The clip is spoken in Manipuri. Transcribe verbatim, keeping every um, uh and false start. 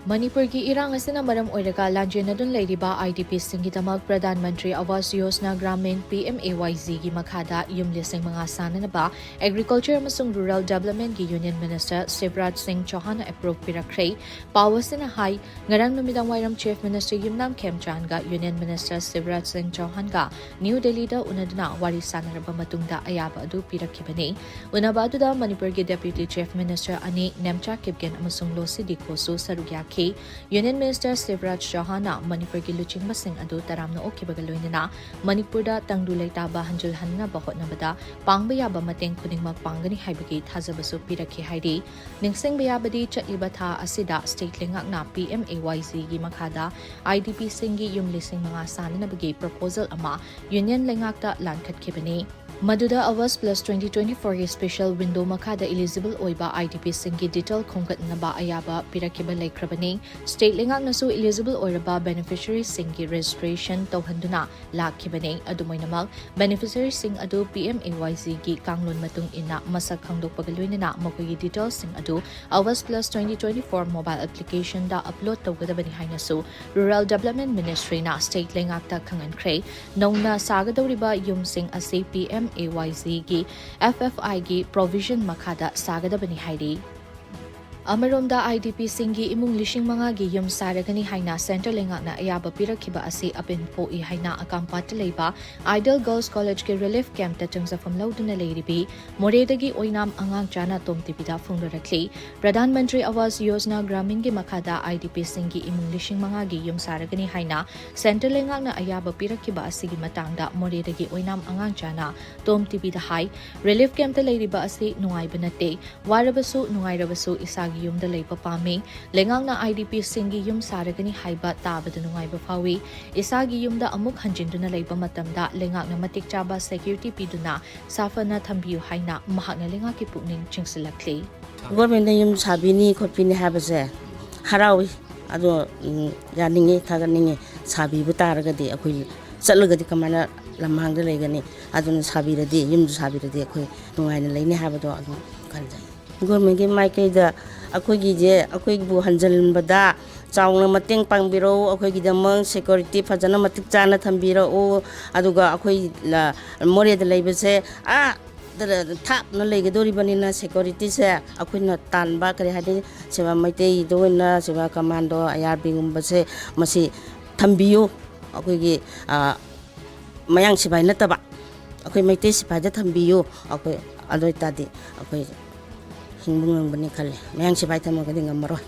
ꯃꯅꯤꯄꯨꯔꯒꯤ ꯏꯔꯥꯡ ꯑꯁꯤꯅ ꯃꯔꯝ ꯑꯣꯏꯔꯒ ꯂꯥꯟꯖꯦꯟꯅꯗꯨꯅ ꯂꯩꯔꯤꯕ IDPꯁꯤꯡꯒꯤꯗꯃꯛ ꯄ꯭ꯔꯙꯥꯟ ꯃꯟꯇ꯭ꯔꯤ ꯑꯋꯥꯁ ꯌꯣꯖꯅꯥ ꯒ꯭ꯔꯥꯃꯤꯟ, PMAYGꯒꯤ ꯃꯈꯥꯗ ꯌꯨꯝ ꯂꯤꯁꯤꯡ ꯃꯉꯥ ꯁꯥꯅꯅꯕ Agriculture ꯑꯃꯁꯨꯡ Rural Developmentꯀꯤ Union Minister ꯁꯤꯕꯔꯥꯖ ꯁꯤꯡ ꯆꯧꯍꯥꯟꯅ approve ꯄꯤꯔꯛꯈ꯭ꯔꯦ꯫ ꯄꯥꯎ ꯑꯁꯤꯅ ꯍꯥꯏ, ꯉꯔꯥꯡ ꯅꯨꯃꯤꯗꯥꯡ ꯋꯥꯏꯔꯝ Chief Minister ꯌꯨꯝꯅꯥꯝ ꯈꯦꯝꯆꯥꯟꯒ Union Minister ꯁꯤꯕꯔꯥꯖ ꯁꯤꯡ ꯆꯧꯍꯥꯟꯒ ꯅ꯭ꯌꯨ ꯗꯦꯜꯂꯤꯗ ꯎꯅꯗꯨꯅ ꯋꯥꯔꯤ ꯁꯥꯟꯅꯔꯕ ꯃꯇꯨꯡꯗ ꯑꯌꯥꯕ ꯑꯗꯨ ꯄꯤꯔꯛꯈꯤꯕꯅꯤ꯫ ꯎꯅꯕ ꯑꯗꯨꯗ ꯃꯅꯤꯄꯨꯔꯒꯤ Deputy Chief Minister ꯑꯅꯤ ꯅꯦꯝꯆꯥ ꯀꯤꯞꯒꯦꯟ ꯑꯃꯁꯨꯡ ꯂꯣꯁꯤ ꯗꯤꯈꯣꯁꯨ ꯁꯔꯨꯛ ꯌꯥꯈꯤ꯫ Union Minister ꯁꯤꯕꯔꯥꯖ ꯆꯧꯍꯥꯟꯅ ꯃꯅꯤꯄꯨꯔꯒꯤ ꯂꯨꯆꯤꯡꯕꯁꯤꯡ ꯑꯗꯨ ꯇꯔꯥꯝꯅ ꯑꯣꯛꯈꯤꯕꯒ ꯂꯣꯏꯅꯅ ꯃꯅꯤꯄꯨꯔꯗ ꯇꯪꯗꯨ ꯂꯩꯇꯥꯕ ꯍꯟꯖꯤꯜꯍꯟꯅꯕ ꯍꯣꯠꯅꯕꯗ ꯄꯥꯡꯕ ꯌꯥꯕ ꯃꯇꯦꯡ ꯈꯨꯗꯤꯡꯃꯛ ꯄꯥꯡꯒꯅꯤ ꯍꯥꯏꯕꯒꯤ ꯊꯥꯖꯕꯁꯨ ꯄꯤꯔꯛꯈꯤ ꯍꯥꯏꯔꯤ꯫ ꯅꯤꯡꯁꯤꯡꯕ ꯌꯥꯕꯗꯤ, ꯆꯠꯂꯤꯕ ꯊꯥ ꯑꯁꯤꯗ state ꯂꯩꯉꯥꯛꯅ PMAYGꯒꯤ ꯃꯈꯥꯗ IDPꯁꯤꯡꯒꯤ ꯌꯨꯝ ꯂꯤꯁꯤꯡ ꯃꯉꯥ ꯁꯥꯅꯅꯕꯒꯤ proposal ꯑꯃ Union ꯂꯩꯉꯥꯛꯇ ꯂꯥꯟꯈꯠꯈꯤꯕꯅꯤ꯫ ꯃꯗꯨꯗ Awas Plus twenty twenty-fourꯒꯤ special window ꯃꯈꯥꯗ eligible ꯑꯣꯏꯕ IDPꯁꯤꯡꯒꯤ detail ꯈꯣꯝꯒꯠꯅꯕ ꯑꯌꯥꯕ ꯄꯤꯔꯛꯈꯤꯕ ꯂꯩꯈ꯭ꯔꯕꯅꯤ꯫ State ꯂꯩꯉꯥꯛꯅꯁꯨ eligible ꯑꯣꯏꯔꯕ beneficiaryꯁꯤꯡꯒꯤ registration ꯇꯧꯍꯟꯗꯨꯅ ꯂꯥꯛꯈꯤꯕꯅꯤ꯫ ꯑꯗꯨꯝ ꯑꯣꯏꯅꯃꯛ, beneficiaryꯁꯤꯡ ꯑꯗꯨ PMAYGꯒꯤ ꯀꯥꯡꯂꯣꯟ ꯃꯇꯨꯡ ꯏꯟꯅ ꯃꯁꯛ ꯈꯪꯗꯣꯛꯄꯒ ꯂꯣꯏꯅꯅ ꯃꯈꯣꯏꯒꯤ detailꯁꯤꯡ ꯑꯗꯨ Awas Plus twenty twenty-four mobile applicationꯗ upload ꯇꯧꯒꯗꯕꯅꯤ ꯍꯥꯏꯅꯁꯨ Rural Development Ministryꯅ state ꯂꯩꯉꯥꯛꯇ ꯈꯪꯍꯟꯈ꯭ꯔꯦ꯫ ꯅꯧꯅ ꯁꯥꯒꯗꯧꯔꯤꯕ ꯌꯨꯝꯁꯤꯡ ꯑꯁꯤ PMAYGꯒꯤ FFIꯒꯤ provision ꯃꯈꯥꯗ ꯁꯥꯒꯗꯕꯅꯤ ꯍꯥꯏꯔꯤ꯫ ꯑꯃꯔꯣꯝꯗ, IDPꯁꯤꯡꯒꯤ ꯏꯃꯨꯡ ꯂꯤꯁꯤꯡ ꯃꯉꯥꯒꯤ ꯌꯨꯝ ꯁꯥꯔꯒꯅꯤ ꯍꯥꯏꯅ centre ꯂꯩꯉꯥꯛꯅ ꯑꯌꯥꯕ ꯄꯤꯔꯛꯈꯤꯕ ꯑꯁꯤ ꯑꯄꯤꯟ ꯄꯣꯛꯏ ꯍꯥꯏꯅ ꯑꯀꯥꯝꯄꯥꯠꯇ ꯂꯩꯕ Ideal Girls Collegeꯀꯤ relief campꯇ ꯆꯪꯖꯐꯝ ꯂꯧꯗꯨꯅ ꯂꯩꯔꯤꯕꯤ ꯃꯣꯔꯦꯗꯒꯤ ꯑꯣꯏꯅꯥꯝ ꯑꯉꯥꯡꯆꯥꯅ ꯇꯣꯝ ꯇꯤꯚꯤꯗ ꯐꯣꯡꯗꯣꯔꯛꯂꯤ꯫ ꯄ꯭ꯔꯙꯥꯟ ꯃꯟꯇ꯭ꯔꯤ ꯑꯋꯥꯁ ꯌꯣꯖꯅꯥ ꯒ꯭ꯔꯥꯃꯤꯟꯒꯤ ꯃꯈꯥꯗ IDPꯁꯤꯡꯒꯤ ꯏꯃꯨꯡ ꯂꯤꯁꯤꯡ ꯃꯉꯥꯒꯤ ꯌꯨꯝ ꯁꯥꯔꯒꯅꯤ ꯍꯥꯏꯅ centre ꯂꯩꯉꯥꯛꯅ ꯑꯌꯥꯕ ꯄꯤꯔꯛꯈꯤꯕ ꯑꯁꯤꯒꯤ ꯃꯇꯥꯡꯗ ꯃꯣꯔꯦꯗꯒꯤ ꯑꯣꯏꯅꯥꯝ ꯑꯉꯥꯡꯆꯥꯅ ꯇꯣꯝ ꯇꯤꯚꯤꯗ ꯍꯥꯏ, relief campꯇ ꯂꯩꯔꯤꯕ ꯑꯁꯤ ꯅꯨꯡꯉꯥꯏꯕ ꯅꯠꯇꯦ꯫ ꯋꯥꯔꯕꯁꯨ ꯅꯨꯡꯉꯥꯏꯔꯕꯁꯨ ꯏꯁꯥꯒꯤ ꯌꯨꯝꯗ ꯂꯩꯕ ꯄꯥꯝꯃꯤ꯫ ꯂꯩꯉꯥꯛꯅ IDPꯁꯤꯡꯒꯤ ꯌꯨꯝ ꯁꯥꯔꯒꯅꯤ ꯍꯥꯏꯕ ꯇꯥꯕꯗ ꯅꯨꯡꯉꯥꯏꯕ ꯐꯥꯎꯏ꯫ ꯏꯁꯥꯒꯤ ꯌꯨꯝꯗ ꯑꯃꯨꯛ ꯍꯟꯖꯤꯟꯗꯨꯅ ꯂꯩꯕ ꯃꯇꯝꯗ ꯂꯩꯉꯥꯛꯅ ꯃꯇꯤꯛ ꯆꯥꯕ security ꯄꯤꯗꯨꯅ ꯁꯥꯐꯅ ꯊꯝꯕꯤꯌꯨ ꯍꯥꯏꯅ ꯃꯍꯥꯛꯅ ꯂꯩꯉꯥꯛꯀꯤ ꯄꯨꯛꯅꯤꯡ ꯆꯤꯡꯁꯤꯜꯂꯛꯂꯤ꯫ Governmentꯅ ꯌꯨꯝ ꯁꯥꯕꯤꯅꯤ ꯈꯣꯠꯄꯤꯅꯤ ꯍꯥꯏꯕꯁꯦ ꯍꯔꯥꯎꯏ꯫ ꯑꯗꯣ, ꯎꯝ, ꯌꯥꯅꯤꯡꯉꯤ, ꯊꯥꯒꯠꯅꯤꯡꯉꯤ꯫ ꯁꯥꯕꯤꯕ ꯇꯥꯔꯒꯗꯤ ꯑꯩꯈꯣꯏ ꯆꯠꯂꯒꯗꯤ ꯀꯃꯥꯏꯅ ꯂꯝꯍꯥꯡꯗ ꯂꯩꯒꯅꯤ? ꯑꯗꯨꯅ ꯁꯥꯕꯤꯔꯗꯤ, ꯌꯨꯝꯗꯨ ꯁꯥꯕꯤꯔꯗꯤ ꯑꯩꯈꯣꯏ ꯅꯨꯡꯉꯥꯏꯅ ꯂꯩꯅꯤ ꯍꯥꯏꯕꯗꯣ ꯑꯗꯨꯝ ꯈꯟꯖꯩ꯫ Governmentꯀꯤ ꯃꯥꯏꯀꯩꯗ ꯑꯩꯈꯣꯏꯒꯤꯁꯦ, ꯑꯩꯈꯣꯏꯕꯨ ꯍꯟꯖꯤꯟꯕꯗ ꯆꯥꯎꯅ ꯃꯇꯦꯡ ꯄꯥꯡꯕꯤꯔꯛꯎ꯫ ꯑꯩꯈꯣꯏꯒꯤꯗꯃꯛ ꯁꯦꯀ꯭ꯌꯨꯔꯤꯇꯤ ꯐꯖꯅ ꯃꯇꯤꯛ ꯆꯥꯅ ꯊꯝꯕꯤꯔꯛꯎ꯫ ꯑꯗꯨꯒ ꯑꯩꯈꯣꯏ ꯂ-, ꯃꯣꯔꯦꯗ ꯂꯩꯕꯁꯦ ꯑꯥ ꯗ-, ꯊꯥꯞꯅ ꯂꯩꯒꯗꯧꯔꯤꯕꯅꯤꯅ ꯁꯦꯀ꯭ꯌꯨꯔꯤꯇꯤꯁꯦ ꯑꯩꯈꯣꯏꯅ ꯇꯥꯟꯕ, ꯀꯔꯤ ꯍꯥꯏꯗꯤ, ꯁꯤꯕ ꯃꯩꯇꯩꯗ ꯑꯣꯏꯅ ꯁꯤꯕ ꯀꯃꯥꯟꯗꯣ, ꯑꯥꯏ ꯑꯥꯔ ꯕꯤꯒꯨꯝꯕꯁꯦ ꯃꯁꯤ ꯊꯝꯕꯤꯌꯨ꯫ ꯑꯩꯈꯣꯏꯒꯤ, ꯑ, ꯃꯌꯥꯡ ꯁꯤꯐꯥꯏ ꯅꯠꯇꯕ, ꯑꯩꯈꯣꯏ ꯃꯩꯇꯩ ꯁꯤꯐꯥꯏꯗ ꯊꯝꯕꯤꯌꯨ꯫ ꯑꯩꯈꯣꯏ ꯑꯗꯨ ꯑꯣꯏꯇꯥꯔꯗꯤ ꯑꯩꯈꯣꯏ ꯍꯤꯡꯕ ꯉꯝꯒꯅꯤ ꯈꯜꯂꯦ꯫ ꯃꯌꯥꯡ ꯁꯤꯐꯥꯏ ꯊꯝꯃꯒꯗꯤ ꯉꯝꯃꯔꯣꯏ꯫